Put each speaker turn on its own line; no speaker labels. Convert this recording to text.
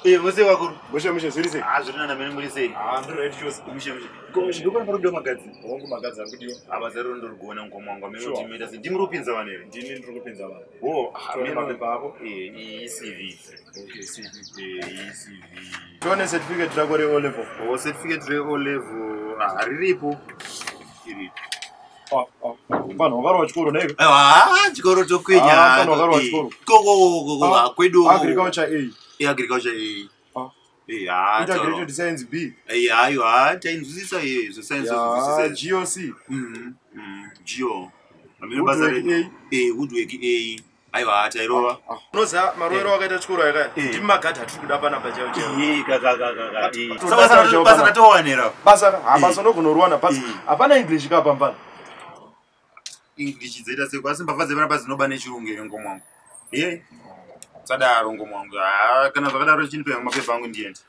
Eh, mose vakuru.
Mushe mushe, zviri sei?
Ah, zviri nana mene, muri sei?
Ah, ndiri right chose.
Mushe mushe. Ko, ndokona pari kudiwa magadzi.
Hongu, magadzi ari kudiwa.
Ah, basa rero ndorigona, mukoma wangu. Amene
Sure.
kuti moita sei? Ndimi muri kupinza vanhu here?
Ndini ndiri kupinza vanhu.
Oh, ah,
Tore
amene
mapepa ako.
Eh, iyi CV.
Okay, CV.
Eh, iyi CV.
Tione certificate rako re O level.
Oh, certificate re O level. Ah, riripo. Iripo.
Ah, ah. Vanhu vakarova chikoro naiko.
Aiwa, chikoro tokwenya.
Ah, pano vakarova chikoro.
Koko
Ah,
kwedu.
Agriculture A.
Eh, agriculture A.
Ah.
Eh, ah,
Integrated science B.
Eh, aiwa, tainzwisisa iyo, science
Ya,
zvinzwisisa.
GOC.
Geo. Amene basa
Woodwork
re
A.
Eh, woodwork A. Aiwa, tairova.
Unoziva marovero wakaita chikoro yakaya.
Eh.
Ndimi magadhi atiri kuda panapa chaivo chaivo.
Eh, ka ka ka ka ka. Eh.
Toda
Saka basa
chaivo
basa
panapa.
ratowanera.
Basa, ha, basa unogonorwana basa.
Eh.
Hapana English kapa mfana.
English dzoita sei? Asi mbavha dzepanapa dzinoba nechirungu here, ngomwa wangu? Eh. Sadaro, ngomwa wangu. Ah, kana zvakadaro chinipe mapepa angu ndiende.